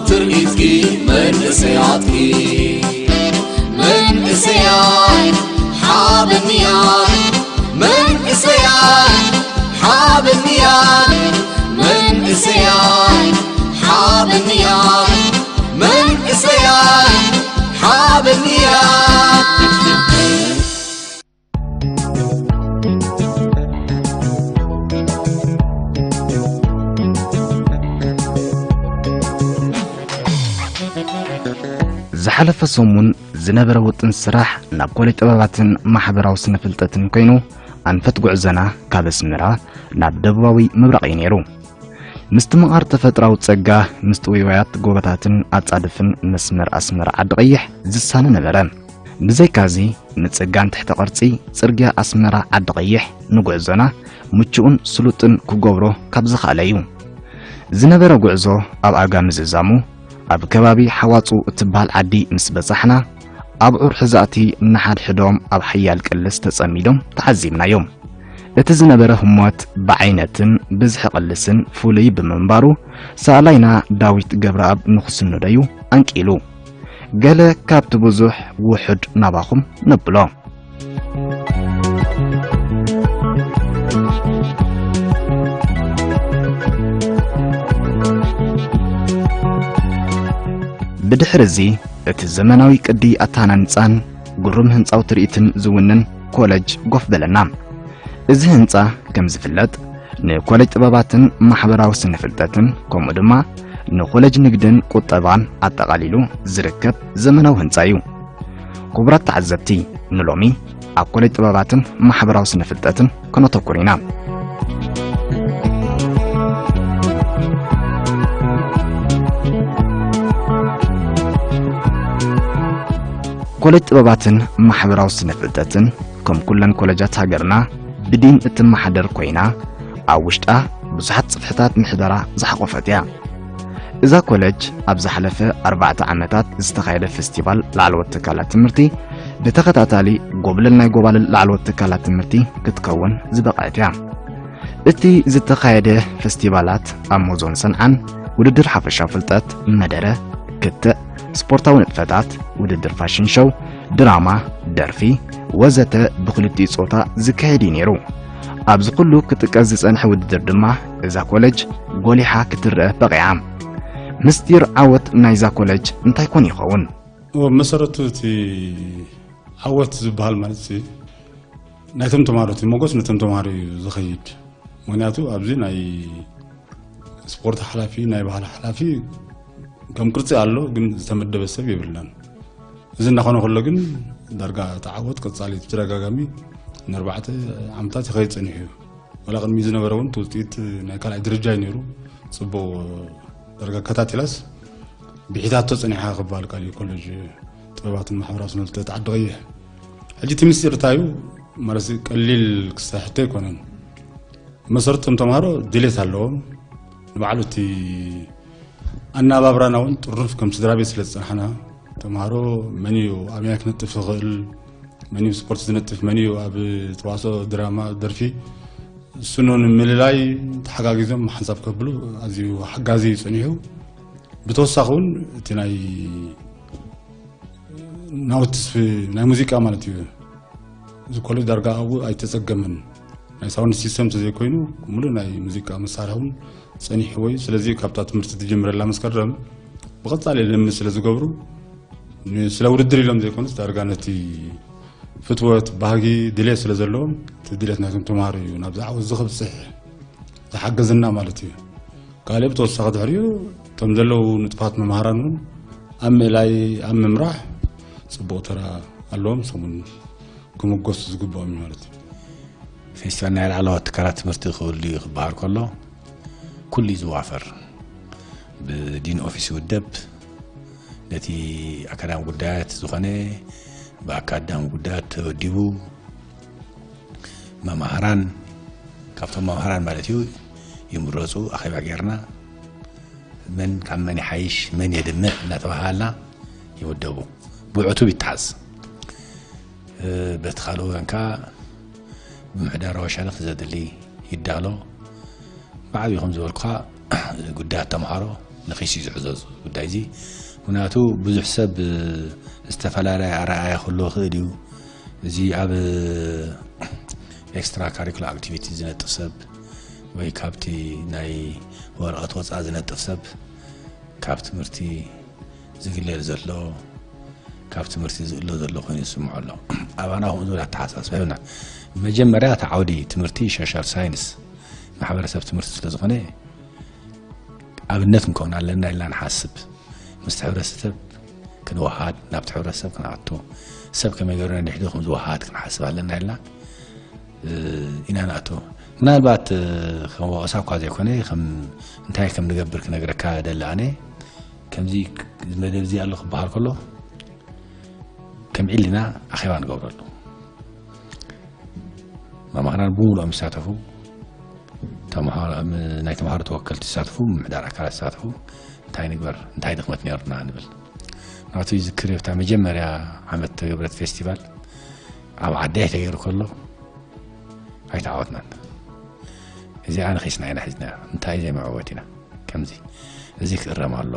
ትርኢትኪ መንእሰያትኪ መንእሰያት ሓበንያ መንእሰያት ሓበንያ መንእሰያት ሓበንያ መንእሰያት ሓበንያ ዝሓለፈ ሰሙን ዝነበረ ውጥን ስራሕ ናብ ኮሌጅ ጥበባትን ማሕበራዊ ስነ ፍልጠትን ኮይኑ ኣንፈት ጉዕዞና ካብ ኣስመራ ናብ ደቡባዊ ምብራቕ እዩ ነይሩ። ምስትምቓር ተፈጥራዊ ጸጋ ምስ ጥውይዋያት ጎቦታትን ኣጻድፍን መስመር ኣስመራ ዓዲ ቀይሕ ዝሳነ ነበረ። ብዘይካዚ ንጽጋን ትሕተ ቅርጺ ጽርግያ ኣስመራ ዓዲ ቀይሕ ንጉዕዞና ምቹእን ስሉጥን ክገብሮ ካብ ዝኸኣለ እዩ። ዝነበረ ጉዕዞ ኣብ ኣጋ ምዝዛሙ ኣብ ከባቢ ሓዋጹ እትበሃል ዓዲ ምስ በጻሕና ኣብዑር ሕዛእቲ ንሓድሕዶም ኣብ ሓያል ቅልስ ተጸሚዶም ተዓዚብናዮም። እቲ ዝነበረ ህሞት ብዓይነትን ብዝሒ ቅልስን ፍሉይ ብምንባሩ ሳእላይና ዳዊት ገብረኣብ ንኽስንዶ እዩ ኣንቂሉ። ገለ ካብቲ ብዙሕ ውሑድ ናባኹም ነብሎ። ብድሕሪ እዚ እቲ ዘመናዊ ቅዲ ኣተሃናንጻን ግሩም ህንጻዊ ትርኢትን ዝውንን ኮለጅ ኮፍ በለና። እዚ ህንጻ ከም ዝፍለጥ ንኮለጅ ጥበባትን ማሕበራዊ ስነ ፍልጠትን ከምኡ ድማ ንኮለጅ ንግድን ቁጠባን ኣጠቓሊሉ ዝርከብ ዘመናዊ ህንጻ እዩ። ክቡራት ተዓዘብቲ፣ ንሎሚ ኣብ ኮለጅ ጥበባትን ማሕበራዊ ስነ ፍልጠትን ከነተኩር ኢና። ኮለጅ ጥበባትን ማሕበራዊ ስነ ፍልጠትን ከም ኩለን ኮለጃት ሃገርና ብዲን እትመሓደር ኮይና ኣብ ውሽጣ ብዙሓት ጽፍሕታት ምሕደራ ዝሓቖፈት እያ። እዛ ኮለጅ ኣብ ዝሓለፈ ኣርባዕተ ዓመታት ዝተኻየደ ፈስቲቫል ላዕለዎት ትካላት ትምህርቲ ብተኸታታሊ ጎብለል ናይ ጎባልል ላዕለዎት ትካላት ትምህርቲ ክትከውን ዝበቕዐት እያ። እቲ ዝተኻየደ ፈስቲቫላት ኣብ ሞዞን ሰንዓን ውድድር ሓፈሻዊ ፍልጠት፣ መደረ፣ ክትዕ፣ ስፖርታዊ ንጥፈታት፣ ውድድር ፋሽን ሾው፣ ድራማ፣ ደርፊ ወዘተ ብክልቲኡ ጾታ ዝካየድ እዩ ነይሩ። ኣብዚ ኩሉ ክጥቀስ ዝጸንሐ ውድድር ድማ እዛ ኮለጅ ጎሊሓ ክትረአ በቒዓ። ምስጢር ዓወት ናይዛ ኮለጅ እንታይ ኮን ይኸውን? ብመሰረቱ እቲ ዓወት ዝበሃል ማለት ናይቶም ተማሃሮ እቲ ሞገስ ነቶም ተማሃሮ እዩ ዝኸይድ። ምክንያቱ ኣብዚ ናይ ስፖርት ሓላፊ ናይ ባህሊ ሓላፊ ከም ቅርጺ ኣሎ ግን ዝተመደበ ሰብ የብልናን። እዚ እናኾነ ከሎ ግን ዳርጋ ተዓወት ቀጻሊ ተደጋጋሚ ንኣርባዕተ ዓመታት ይኸይድ ጸኒሑ እዩ። ዋላ ቅድሚ ዝነበረ እውን እቲ ውፅኢት ናይ ካልኣይ ደረጃ እዩ ነይሩ። ፅቡቕ ዳርጋ ከታቲላስ ብሒታቶ ጸኒሓ ክበሃል ካል እዩ ኮሌጅ ጥበባትን ማሕበራዊ ስነፍልጠት ዓዲ ቀይሕ። ሕጂ እቲ ምስጢር እንታይ እዩ ማለት ቀሊል ክስተሕቶ ኣይኮነን። መሰረቶም ተምሃሮ ድሌት ኣለዎም። ንባዕሉ እቲ ኣናባብራና እውን ጥሩፍ ከም ስድራ ቤት ስለ ዝጸናሕና ተምሃሮ መን እዩ ኣብ ያክ ነጥፍ ይኽእል፣ መን እዩ ስፖርት ዝነጥፍ፣ መን እዩ ኣብ ተዋስኦ ድራማ ደርፊ እሱኑ ንምልላይ ተሓጋጊዞም ሓንሳብ ከብሉ ኣዝዩ ሓጋዚ እዩ ጸኒሑ። ብተወሳኺ እውን እቲ ናይ ናውትስ ናይ ሙዚቃ ማለት እዩ። እዚ ኮሌጅ ዳርጋ ኣብኡ ኣይተጸገመን። ናይ ሳውንድ ሲስተም ተዘይኮይኑ ሙሉእ ናይ ሙዚቃ መሳርሒ እውን ጸኒሕዎ እዩ። ስለዚ ካብታ ትምህርቲ ትጅምረላ መስከረም ብቐጻሊ ልምምድ ስለ ዝገብሩ ስለ ውድድር ኢሎም ዘይኮኑስ ዳርጋ ነቲ ፍትወት ባህጊ ድሌት ስለ ዘለዎም እቲ ድሌት ናይቶም ተምሃሮ እዩ ናብዚ ዓወት እዚ ክብፅሕ ዝሓገዝና ማለት እዩ። ካልእ ብተወሳኺ ድሕሪኡ እቶም ዘለዉ ንጥፋት መምሃራን እውን ኣብ ምእላይ ኣብ ምምራሕ ፅቡቕ ተራ ኣለዎም። ሰሙን ክምጎሱ ዝግብኦም እዩ ማለት እዩ። ፌስቲቫል ናይ ላዕለዎት ትካላት ትምህርቲ ክህሉ እዩ ክበሃል ከሎ ኩሉ እዩ ዝዋፈር። ብዲን ኦፊስ ይውደብ፣ ነቲ ኣካዳሚ ጉዳያት ዝኾነ ብኣካዳሚ ጉዳያት ተወዲቡ መማህራን ካብቶም መማህራን ማለት እዩ ይምረፁ። ኣኼባ ጌርና መን ካብ መን ይሓይሽ መን የድምዕ እናተባሃልና ይውደቡ። ብዕቱብ ይተሓዝ። በቲ ካልእ ወገን ከዓ ብምሕዳራዊ ሸነኽ ዘድሊ ይዳሎ። ብዓብዩ ከም ዝበልኩኻ ጉዳያት ተምሃሮ ንኺስ እዩ ዝሕዘዙ ጉዳይ እዚ። ምክንያቱ ብዙሕ ሰብ ዝተፈላለየ ኣረኣያ ክህልዎ ይኽእል እዩ። እዚ ኣብ ኤክስትራ ካሪኩላር ኣክቲቪቲ ዝነጥፍ ሰብ ወይ ካብቲ ናይ ወረቐት ወፃ ዝነጥፍ ሰብ ካብ ትምህርቲ ዝግለል ዘሎ ካብ ትምህርቲ ዝእሎ ዘሎ ኮይኑ ይስምዖ ኣሎ። ኣባና ከምኡ ዝብል ኣተሓሳስባ የብልና። መጀመርያ እቲ ዓውዲ ትምህርቲ ሶሻል ሳይንስ ማሕበረሰብ ትምህርቲ ስለ ዝኾነ ኣብነት ክንከውን ኣለና ኢልና ንሓስብ። ምስቲ ሕብረተሰብ ክንወሃድ ናብቲ ሕብረተሰብ ክንኣቱ ሰብ ከመይ ገይሩ ነድሕዶ ከም ዝወሃድ ክንሓስብ ኣለና ኢልና ኢና ንኣቱ። ምናልባት ከም ወቐሳ እኳ ዘይኮነ እንታይ ከም ንገብር ክነግረካ ደሊ ኣነ ከምዚ መደብ እዚ ኣሎ ክበሃል ከሎ ከም ዒልና ኣኼባ ንገብረሉ። መማህራን ብምሉኦም ይሳተፉ፣ ናይ ተምሃሮ ተወከልቲ ይሳተፉ፣ ምምሕዳር ኣካላት ይሳተፉ። እንታይ ንግበር እንታይ ድኽመት ነርና ንብል። ናቱ ይዝክር እታ መጀመርያ ዓመት ተገብረት ፌስቲቫል ኣብ ዓደይ ተገይሩ ከሎ ኣይተዓወትናን። እዚኣ ንኺስና ኢና ሒዝና እንታይ ዘይመዕወት ኢና ከምዚ እዚ ክእረም ኣሎ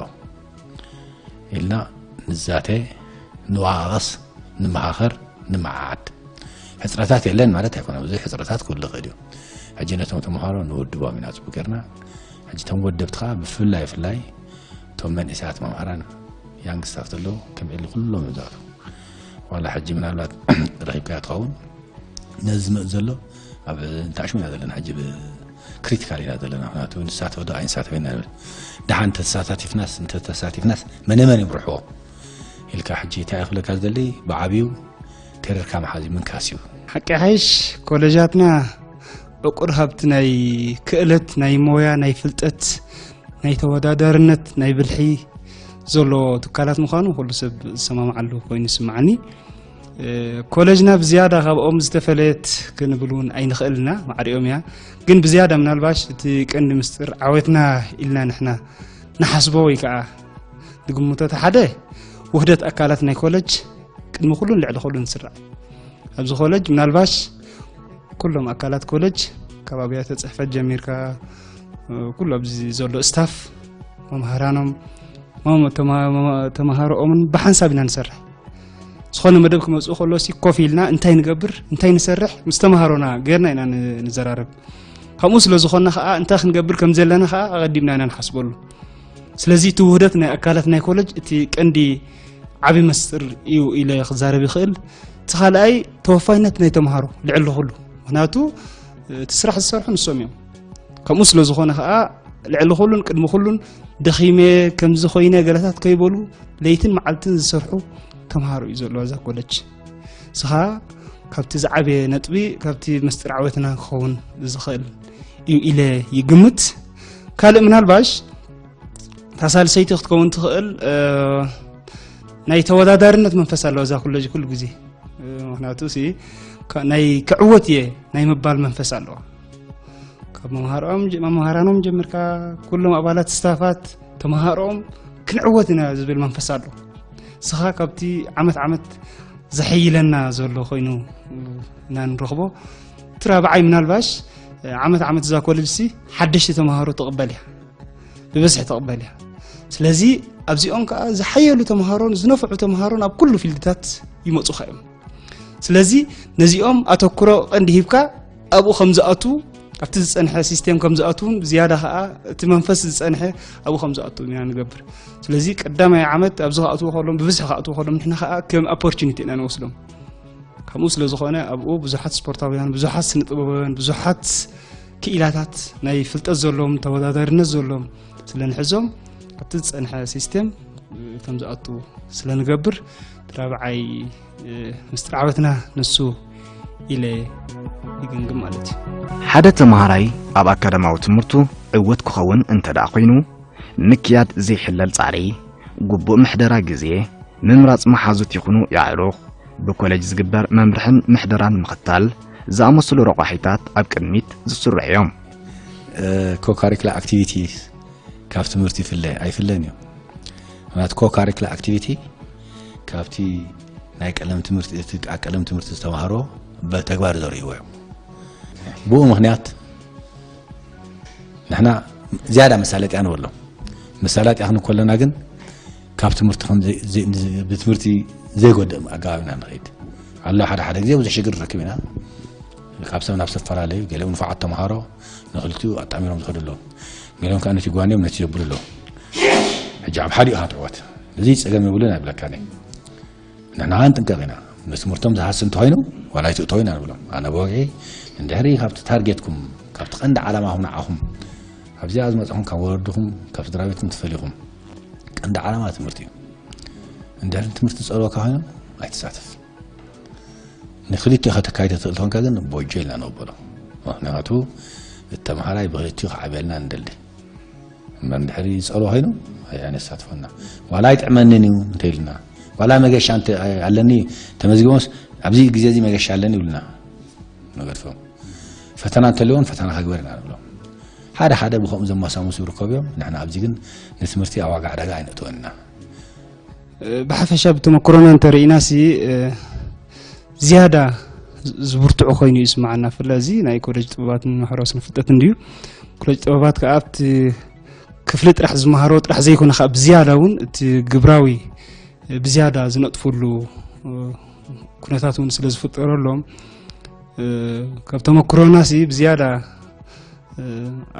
ኢልና ንዛተ ንወቓቐስ ንመኻኸር ንመዓዓድ። ሕፅረታት የለን ማለት ኣይኮነ ብዙ ሕፅረታት ክህሉ ይኽእል እዩ። ሕጂ ነቶም ተምሃሮ ንውድቦም ኢና ፅቡቅ ጌርና። ሕጂ ቶም ወደብቲ ከዓ ብፍላይ ብፍላይ እቶም መንእሰያት መምሃራን ያንግ ስታፍ ዘለዉ ከም ኤሊ ኩሎም ይዛቱ ዋላ ሕጂ ምናልባት ረኺብካያ ትኸውን ነዚ ዝመፅ ዘሎ ኣብ እንታሽሙ ኢና ዘለና ሕጂ ክሪቲካል ኢና ዘለና ምክንያቱ ንሳተፍ ዶ ኣይንሳተፍ ኢና ንብል ደሓን እንተተሳታቲፍናስ እንተተሳቲፍናስ መነመን ይምርሕዎ ኢልካ ሕጂ እንታይ ክብለካ ዝደሊ ብዓብዩ ተረርካ መሓዚ ምንካስ እዩ ሓቂ ሓይሽ ኮለጃትና ዕቁር ሃብቲ ናይ ክእለት ናይ ሞያ ናይ ፍልጠት ናይ ተወዳዳርነት ናይ ብልሒ ዘሎ ትካላት ምዃኑ ኩሉ ሰብ ዝሰማማዓሉ ኮይኑ ይስምዓኒ። ኮለጅና ብዝያዳ ካብኦም ዝተፈለየት ክንብል እውን ኣይንኽእል ኢና። ማዕሪኦም እያ። ግን ብዝያዳ ምናልባሽ እቲ ቀንዲ ምስጢር ዓወትና ኢልና ንሕና ንሓስቦ ወይ ከዓ ንግምቶ እቲ ሓደ ውህደት ኣካላት ናይ ኮለጅ ቅድሚ ኩሉን ልዕሊ ኩሉን ዝስራዕ ኣብዚ ኮለጅ ምናልባሽ ኩሎም ኣካላት ኮለጅ ካብ ኣብያተ ፅሕፈት ጀሚርካ ኩሉ ኣብዚ ዘሎ ስታፍ መምሃራኖም ተምሃሮኦምን ብሓንሳብ ኢና ንሰርሕ ዝኾነ መደብ ክመፅኡ ከሎ ሲ ኮፍ ኢልና እንታይ ንገብር እንታይ ንሰርሕ ምስ ተምሃሮና ገርና ኢና ንዘራረብ ካብኡ ስለ ዝኾንና ከዓ እንታይ ክንገብር ከም ዘለና ከዓ ኣቐዲምና ኢና ንሓስበሉ ስለዚ እቲ ውህደት ናይ ኣካላት ናይ ኮለጅ እቲ ቀንዲ ዓብዪ መስጥር እዩ ኢለ ክዛረብ ይኽእል። እቲ ካልኣይ ተወፋይነት ናይ ተምሃሮ ልዕሊ ኩሉ ምክንያቱ እቲ ስራሕ ዝሰርሑ ንሶም እዮም። ከምኡ ስለ ዝኾነ ከዓ ልዕሊ ኩሉን ቅድሚ ኩሉን ደኺመ ከምዚ ኮይነ ገለታት ከይበሉ ለይትን መዓልትን ዝሰርሑ ተምሃሮ እዩ ዘለዋ እዛ ኮለጅ። እዚ ከዓ ካብቲ ዝዓበየ ነጥቢ ካብቲ መስጥር ዓወትና ክኸውን ዝኽእል እዩ ኢለ ይግምት። ካልእ ምናልባሽ እታ ሳልሰይቲ ክትከውን ትኽእል ናይ ተወዳዳርነት መንፈስ ኣለዋ እዛ ኮለጅ ኩሉ ግዜ ምክንያቱ ናይ ክዕወት እየ ናይ ምባል መንፈስ ኣለዋ ካብ መምሃራኖም ጀምርካ ኩሎም ኣባላት ስታፋት ተምሃሮኦም ክንዕወት ኢና ዝብል መንፈስ ኣሎ እስኻ ካብቲ ዓመት ዓመት ዘሐይለና ዘሎ ኮይኑ ኢና ንረኽቦ እቲ ራብዓይ ምናልባሽ ዓመት ዓመት እዛ ኮለጅ ሲ ሓደሽቲ ተምሃሮ ትቕበል እያ ብብዝሒ ትቕበል እያ ስለዚ ኣብዚኦም ከዓ ዝሓየሉ ተምሃሮን ዝነፍዑ ተምሃሮን ኣብ ኩሉ ፊልድታት ይመፁኻ እዮም ስለዚ ነዚኦም ኣተኩሮ ቀንዲ ሂብካ ኣብኡ ከም ዝኣቱ ኣብቲ ዝፀንሐ ሲስቴም ከም ዝኣትውን ዝያዳ ከዓ እቲ መንፈስ ዝፀንሐ ኣብኡ ከም ዝኣትው ኢና ንገብር ስለዚ ቀዳማይ ዓመት ኣብዚ ክኣትዉ ከሎም ብብዝሒ ክኣትዉ ከሎም ንሕና ከዓ ከም ኦፖርቹኒቲ ኢና ንወስዶም ከምኡ ስለ ዝኾነ ኣብኡ ብዙሓት ስፖርታውያን ብዙሓት ስነ ጥበባውያን ብዙሓት ክኢላታት ናይ ፍልጠት ዘለዎም ተወዳዳሪነት ዘለዎም ስለ ንሕዞም ኣብቲ ዝፀንሐ ሲስቴም ከም ዝኣቱ ስለ ንገብር እቲ ራብዓይ ምስጢር ዓወትና ንሱ ኢለ ይግምግም ማለት እዩ። ሓደ ተምሃራይ ኣብ ኣካዳማዊ ትምህርቱ ዕውት ክኸውን እንተ ደኣ ኮይኑ ምክያድ ዘይሕለል ጻዕሪ፣ ግቡእ ምሕደራ ግዜ፣ ምምራጽ መሓዙት ይኹኑ የዕሩኽ፣ ብኮለጅ ዝግበር መምርሕን ምሕደራን ምኽታል ዝኣመሰሉ ረቋሒታት ኣብ ቅድሚት ዝስርዑ እዮም። ኮካሪክላ ኣክቲቪቲ ካብ ትምህርቲ ይፍለ ኣይፍለን እዩ ምክንያቱ ኮካሪክላ ኣክቲቪቲ ካብቲ ናይ ቀለም ትምህርቲ እቲ ቀለም ትምህርቲ ዝተማህሮ በተግባር ዘርእይዎ እዮም ብኡ ምክንያት ንሕና ዝያዳ መሳለጥያ ንበሎም መሳላጥያ ክንከለና ግን ካብ ትምህርቲ ከም ዘይ- ዘይ- ብትምህርቲ ዘይጎድእ ኣገባብ ኢና ንኸይድ ኣሎ። ሓደ ሓደ ግዜ ብዙሕ ሽግር ንረክብ ኢና። ካብ ሰብ ናብ ሰብ ፈላለዩ፣ ገሊኦም ንፉዓት ተምሃሮ ንክልቲኡ ኣጣሚሮም ዝኸዱ ኣለዉ፣ ገሊኦም ከዓ ነቲ ጓንዮም ነቲ ዘብሉ ኣለዉ። ሕጂ ኣብ ሓዲኡ ኢኻ ትዕወት፣ እዚ ጸገም የብሉን ኣይብለካን እየ። ንሕና ክንጥንቀቕ ኢና። ንትምህርቶም ዝሃሲ እንተኾይኑ ዋላ ኣይትእተው ኢና ንብሎም። ኣነ ብወግዒ እንድሕሪ ካብቲ ታርጌትኩም ካብቲ ቀንዲ ዓላማኹም ንዓኹም ኣብዚኣ ዝመጻኹም ካብ ወለድኹም ካብ ስድራ ቤትኩም ትፈልዩኹም ቀንዲ ዓላማ ትምህርቲ እዩ። እንድሕሪ ትምህርቲ ዝጸልወካ ኮይኑ ኣይትሳተፍ። ንክልቲኡ ከተካይዶ ትኽእል ተኾንካ ግን ቦጆ ኢልና ንቕበሎ። ምኽንያቱ እቲ ተምሃራይ ብክልቲኡ ክዓብየልና ንደሊ። እምበር እንድሕሪ ዝጸልዎ ኮይኑ ኣይ- ኣይነሳትፎና። ዋላ ኣይጥዕመንን እዩ እንተ ኢልና ዋላ መገሻ እንተ ኣለኒ ተመዝጊቦምስ ኣብዚ ግዜ እዚ መገሻ ኣለኒ ይብሉና። መገድፎም ፈተና እንተለዎን ፈተና ከግበር ኢና ንብሎም። ሓደ ሓደ ብኸምኡ ዘማሳምሱ ይርከቡ እዮም። ንሕና ኣብዚ ግን ንትምህርቲ ኣብ ዋጋ ዕዳጋ ኣይነእትወን ኢና። ብሓፈሻ ብተመክሮና እንተርኢና ሲ ዝያዳ ዝብርትዑ ኮይኑ ይስማዓና። ፍለ እዚ ናይ ኮሌጅ ጥበባትን ማሕበራዊ ስነ ፍልጠት እንድዩ። ኮሌጅ ጥበባት ከዓ ኣብቲ ክፍሊ ጥራሕ ዝመሃሮ ጥራሕ ዘይኮነ ከዓ ብዝያዳ እውን እቲ ግብራዊ ብዝያዳ ዝነጥፍሉ ኩነታት እውን ስለ ዝፍጠረሎም ካብ ተመክሮና ሲ ብዝያዳ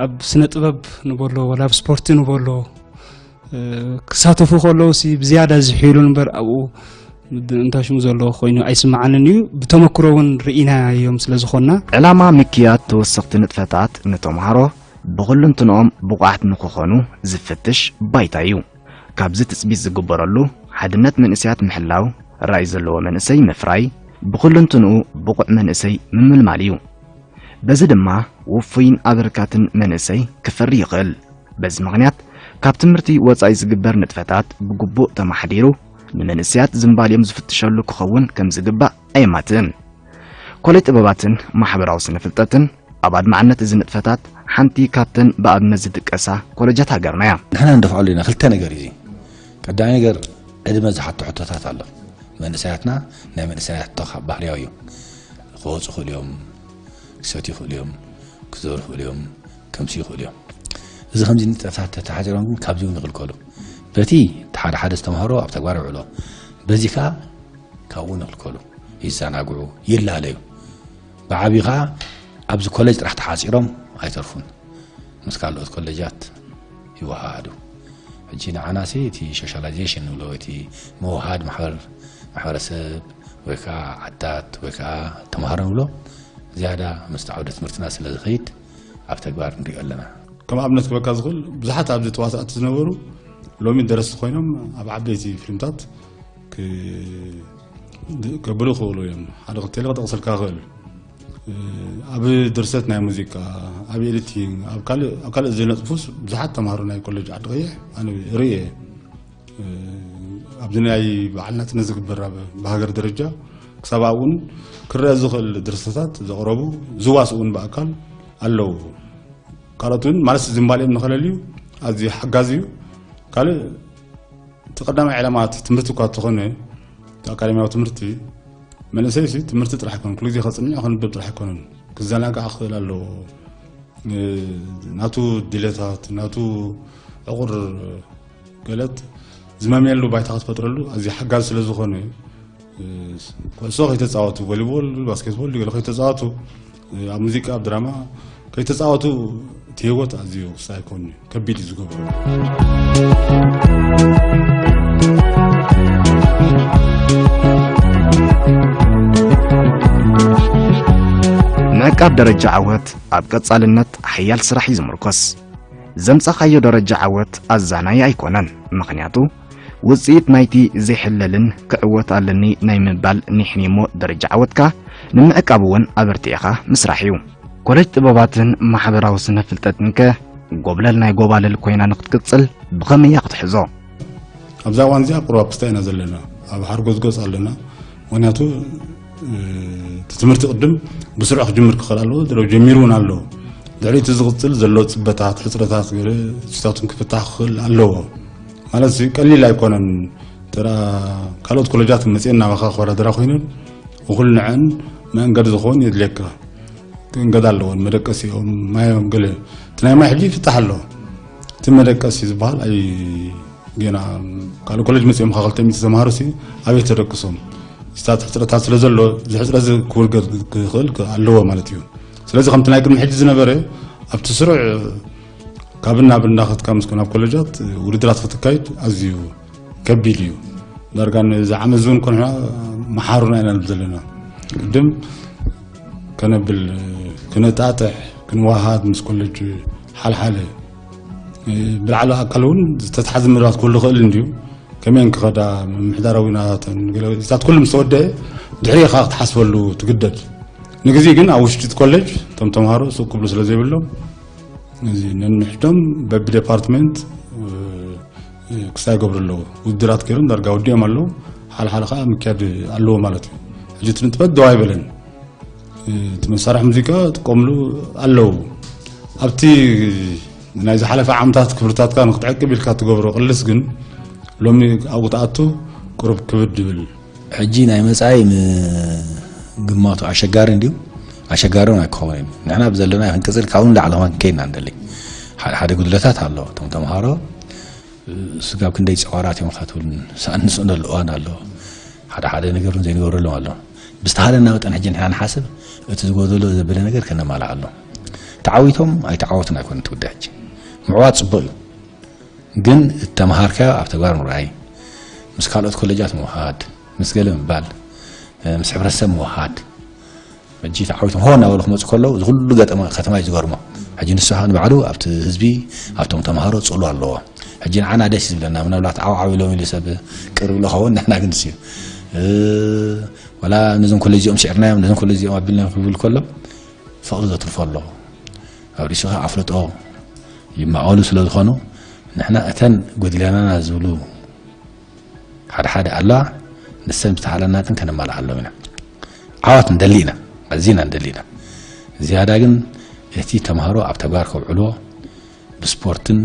ኣብ ስነ ጥበብ ንበሎ ወላ ኣብ ስፖርቲ ንበሎ ክሳተፉ ከለዉ ሲ ብዝያዳ ዝሕይሉ እምበር ኣብኡ እንታይ ሽሙ ዘሎ ኮይኑ ኣይስምዓንን እዩ። ብተመክሮ እውን ርኢናዮም ስለ ዝኾንና። ዕላማ ምክያድ ተወሰኽቲ ንጥፈታት ንተምሃሮ ብኹልንትንኦም ብቑዓት ንክኾኑ ዝፍትሽ ባይታ እዩ። ካብዚ ትፅቢት ዝግበረሉ ሓድነት መንእሰያት ምሕላው፣ ራእይ ዘለዎ መንእሰይ ምፍራይ፣ ብኹልንትንኡ ብቑዕ መንእሰይ ምምልማል እዩ። በዚ ድማ ውፉይን ኣበርካትን መንእሰይ ክፈሪ ይኽእል። በዚ ምኽንያት ካብ ትምህርቲ ወጻኢ ዝግበር ንጥፈታት ብግቡእ ተማሕዲሩ ንመንእሰያት ዝንባልዮም ዝፍትሸሉ ክኸውን ከም ዝግባእ ኣየማትእን። ኮሌጅ ጥበባትን ማሕበራዊ ስነ ፍልጠትን ኣብ ኣድማዕነት እዚ ንጥፈታት ሓንቲ ካብተን ብኣብነት ዝጥቀሳ ኮሌጃት ሃገርና እያ። ንሕና ንደፍዓሉ ኢና ክልተ ነገር እዩ። ቀዳማይ ነገር ዕድመ ዝሓቶ ሕቶታት ኣሎ። መንእሰያትና ናይ መንእሰያት ተኻ ባህርያዊ እዩ። ክወፁ ይኽእሉ እዮም፣ ክሰትዩ ይኽእሉ እዮም፣ ክዘሩ ይኽእሉ እዮም፣ ከምሲ ይኽእሉ እዮም። እዚ ከምዚ ንጥፈታት ተተሓዚሮም ግን ካብዚ እውን ይኽልከሉ። በቲ ሓደ ሓደ ዝተምሃሮ ኣብ ተግባር ይውዕሎ፣ በዚ ከዓ ካብኡ ንኽልከሉ፣ ይዘናግዑ፣ ይላለዩ። ብዓብዩ ከዓ ኣብዚ ኮሌጅ ጥራሕ ተሓፂሮም ኣይተርፉን፣ ምስ ካልኦት ኮሌጃት ይወሃሃዱ። ሕጂ ንዓናሲ እቲ ሶሻላይዜሽን ንብሎ እቲ ምውሃድ ማሕበር ማሕበረሰብ ወይ ከዓ ዓድታት ወይ ከዓ ተምሃሮ ንብሎ ዝያዳ ምስቲ ዓውደ ትምህርትና ስለ ዝኸይድ ኣብ ተግባር ንሪኦ ኣለና። ከም ኣብነት ክበካ ዝኽእል ብዙሓት ኣብዚ ተዋሳእቲ ዝነበሩ ሎሚ ደረስቲ ኮይኖም ኣብ ዓበይቲ ፊልምታት ከብሉ ይኽእሉ እዮም። ሓደ ክልተ ኢለ ክጠቕሰልካ ይኽእል። ኣብ ድርሰት ናይ ሙዚቃ፣ ኣብ ኤዲቲንግ፣ ኣብ ካልእ ዝነጥፉስ ብዙሓት ተምሃሮ ናይ ኮሌጅ ዓዲ ቀይሕ ኣነ ርእየ። ኣብዚ ናይ በዓል ናጽነት ዝግበር ኣብ ብሃገር ደረጃ ክሳብ ኣብኡን ክረአ ዝኽእል ድርሰታት ዘቕረቡ ዝዋስኡ እውን ብኣካል ኣለዉ። ካልኦት እውን ማለት ዝንባሌኦም ንኸለልዩ ኣዝዩ ሓጋዚ እዩ። ካልእ እቲ ቀዳማይ ዕላማ እቲ ትምህርቲ እኳ እንተኾነ እቲ ኣካዳሚያዊ ትምህርቲ መንእሰይ ሲ ትምህርቲ ጥራሕ ኣይኮነን፣ ኩሉ ግዜ ከጽንዕ ከንብብ ጥራሕ ኣይኮነን፣ ክዘናጋዕ ክኽእል ኣለዎ። ናቱ ድሌታት ናቱ ዕቑር ገለት ዝመምየሉ ባይታ ክትፈጥረሉ ኣዝዩ ሓጋዚ ስለ ዝኾነ ኩዕሶ ከይተፃወቱ ቮሊቦል ባስኬትቦል ገለ ከይተፃወቱ ኣብ ሙዚቃ ኣብ ድራማ ከይተፃወቱ እቲ ህይወት ኣዝዩ ክሳይ ኮን እዩ ከቢድ እዩ ዝገብሮ። ምዕቃብ ደረጃ ዓወት ኣብ ቀጻልነት ሓያል ስራሕ እዩ ዝምርኮስ። ዘምጻኻዮ ደረጃ ዓወት ኣዛናይ ኣይኮነን፣ ምኽንያቱ ውጽኢት ናይቲ ዘይሕለልን ክዕወት ኣለኒ ናይ ምባል ኒሕኒሞ ደረጃ ዓወትካ ንምዕቃብ እውን ኣበርቲዕኻ ምስራሕ እዩ። ኮለጅ ጥበባትን ማሕበራዊ ስነ ፍልጠትንከ ጎብለል ናይ ጎባልል ኮይና ንክትቅጽል ብኸመይ እያ ክትሕዞ? ኣብዛ እዋን እዚኣ ቁሩብ ኣብ ክስታይ ኢና ዘለና፣ ኣብ ሓርጎጽጎጽ ኣለና። ምኽንያቱ እቲ ትምህርቲ ቅድም ብስሩዕ ክጅምር ክኽእል ኣለዎ፣ ጀሚሩ እውን ኣለዎ። ድሕሪኡ እቲ ዝቕጽል ዘሎ ጽበታት፣ ሕጽረታት ገለ እሱታቱን ክፍታሕ ክኽእል ኣለዎ። ማለት ቀሊል ኣይኮነን። ተራ ካልኦት ኮለጃት መፅኤ እናባኻ ክወዳደራ ኮይነን እኹል ንዐን መእንገዲ ዝኾን የድልየካ። ክእንገዳ ኣለዎን መደቀሲኦም ማዮም ገለ እቲ ናይ ማይ ሕጂ ይፍታሕ ኣሎ። እቲ መደቀሲ ዝበሃል ኣይ ገና ካልእ ኮሌጅ መፅኦም ካብ ክልተ ሚእቲ ተምሃሮ ሲ ኣበይ ተደቅሶም? እዚታት ሕፅረታት ስለ ዘሎ እዚ ሕፅረት እዚ ክውገድ ክኽእል ኣለዎ ማለት እዩ። ስለዚ ከምቲ ናይ ቅድሚ ሕጂ ዝነበረ ኣብቲ ስሩዕ ካብ ናብ እንዳኸድካ ምስ ኮን ኣብ ኮሌጃት ውድድራት ክትካይድ ኣዝዩ ከቢድ እዩ። ዳርጋ ነዚ ዓመት ዝውን ኮንና መሓሩና ኢና ንብል ዘለና። ቅድም ከነብል ክነጣጥሕ ክንወሃሃድ ምስ ኮሌጅ ሓልሓለ ብላዕሊ ኣካል እውን ዝተተሓዘ መደባት ክህሉ ይኽእል እንድዩ። ከመይን ክኸዳ ምምሕዳራዊ ናተን ገለታት ኩሉ ምስ ተወደአ ድሕሪ ኢኻ ክትሓስበሉ ትግደድ። ንግዜ ግን ኣብ ውሽጢ እቲ ኮሌጅ እቶም ተምሃሮ ሱቅ ክብሉ ስለ ዘይብሎም እዚ ነንሕዶም በቢ ዴፓርትመንት ክስታይ ይገብሩ ኣለዉ። ውድድራት ገይሮም ዳርጋ ወዲኦም ኣለዉ። ሓልሓለ ከዓ ምክያድ ኣለዎ ማለት እዩ። ሕጂ እቲ ንጥፈት ደው ኣይበለን። እቲ መሳርሒ ሙዚቃ ጥቀምሉ ኣለዉ። ኣብቲ ናይ ዝሓለፈ ዓመታት ክብርታትካ ንክትዕቅብ ኢልካ ትገብሮ ቅልስ ግን ሎሚ ኣብኡ ትኣቱ ቁሩብ ክብድ ይብል። ሕጂ ናይ መጻኢ ምግማቱ ኣሸጋሪ እንድዩ። ኣሸጋሪ እውን ኣይክኸውን እዩ። ንሕና ብዘለና ክንቅጽል ካብኡ ንላዕሊ ከማን ክንከይድ ኢና ንደሊ። ሓደ ሓደ ጉድለታት ኣሎ። እቶም ተምሃሮ ስጋብ ክንደይ ጸዋራት እዮም ካትብል ሳንስኡን ኣለዋን ኣሎ። ሓደ ሓደ ነገር እውን ዘይንገብረሎም ኣሎ። ብዝተሃለና መጠን ሕጂ ንሕና ንሓስብ እቲ ዝጎደሎ ዘበለ ነገር ከነማልኣሉ። ተዓዊቶም ኣይተዓወቱን ኣይኮነን እቲ ጉዳይ። ሕጂ ምዕዋት ጽቡቕ እዩ፣ ግን እተምሃርካዮ ኣብ ተግባር ምርኣይ፣ ምስ ካልኦት ኮሌጃት ምውሃድ፣ ምስ ገለ ምባል፣ ምስ ሕብረተሰብ ምውሃድ። ሕጂ ተዓዊቶም ሆ እናበሉ ክመፁ ከለዉ እዚ ኩሉ ገጠመ ከተማ እዩ ዝገርሞ። ሕጂ ንሱ ከዓ ንባዕሉ ኣብቲ ህዝቢ ኣብቶም ተምሃሮ ፅሉ ኣለዎ። ሕጂ ንዓና ደስ ዝብለና ምናልባት ዓው ዓው ኢሎም ኢሉ ሰብ ቅርብ ኢሉ ኸውን ንሕና ግን ንሱ እዩ። እ፣ ዋላ ነዞም ኮሌጅ እዚኦም ስዒርናዮም ነዞም ኮሌጅ እዚኦም ኣቢልናዮም ክብል ከሎ ፍቕሪ ዘትርፎ ኣሎ። ኣብ ርእሱ ከዓ ኣፍልጦ ይማቐሉ ስለ ዝኾኑ ንሕና እተን ጎዲለናና ዝብሉ ሓደ ሓደ ኣለዋ። ንሰን ብዝተሓለናትን ከነማልኣሎም ኢና። ዓወት ንደሊ ኢና፣ ኣዚና ንደሊ ኢና። ዝያዳ ግን እቲ ተምሃሮ ኣብ ተግባር ከውዕልዎ ብስፖርትን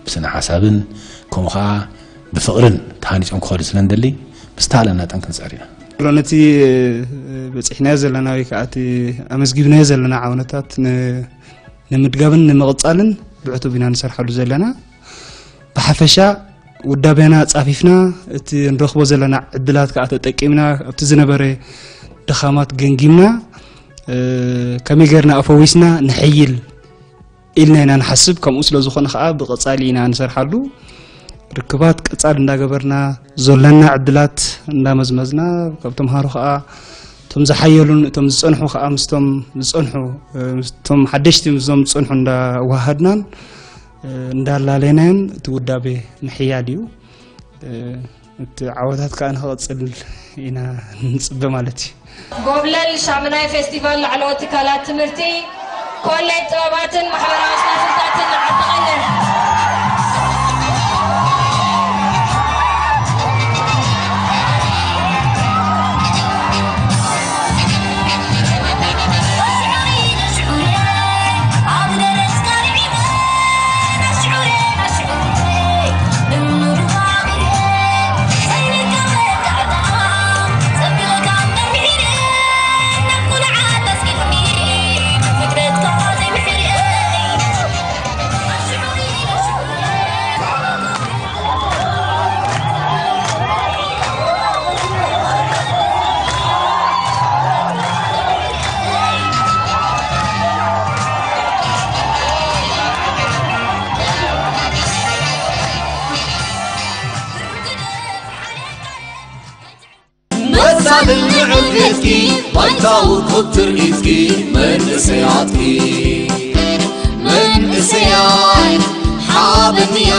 ብስነ ሓሳብን ከምኡ ከዓ ብፍቕርን ተሃኒፆም ክኸዱ ስለ ንደሊ ብዝተሃለና መጠን ክንፅዕር ኢና። ነቲ በፂሕናዮ ዘለና ወይ ከዓ እቲ ኣመዝጊብናዮ ዘለና ዓወታት ን-፣ ንምድጋብን ንምቕፃልን ብዕቱብ ኢና ንሰርሓሉ ዘለና። ብሓፈሻ ውዳቤና ኣጻፊፍና፣ እቲ ንረኽቦ ዘለና ዕድላት ከኣ ተጠቂምና፣ ኣብቲ ዝነበረ ድኻማት ገምጊምና፣ እ፣ ከመይ ጌርና ኣፈዊስና ንሕይል ኢልና ኢና ንሓስብ። ከምኡ ስለ ዝኾነ ከኣ ብቐጻሊ ኢና ንሰርሓሉ። ርክባት ቀጻሊ እንዳገበርና፣ ዘሎና ዕድላት እንዳመዝመዝና፣ ካብ ተምሃሮ ከኣ እቶም ዝሓየሉን እቶም ዝጸንሑ ከኣ ምስቶም ዝጸንሑ፣ እ፣ ምስቶም ሓደሽቲ ምስዞም ዝጸንሑ እንዳወሃሃድናን፣ እ፣ እንዳላለናዮን እቲ ውዳቤ ምሕያል እዩ። እ፣ እቲ ዓወታት ከኣ ንኽቕጽል ኢና ንጽበ ማለት እዩ። ጎብለል ሻምናይ ፌስቲቫል ላዕለዎት ትካላት ትምህርቲ፣ ኮሌጅ ጥበባትን ማሕበራዊ ስነ-ፍልጠትን ዓዲ ቀይሕ። መሳልን ንዕል ሒዝኪ፣ ባይታዊ ክብ ትርኢትኪ፣ መንእሰያትኪ። መንእሰያት ሓበንያ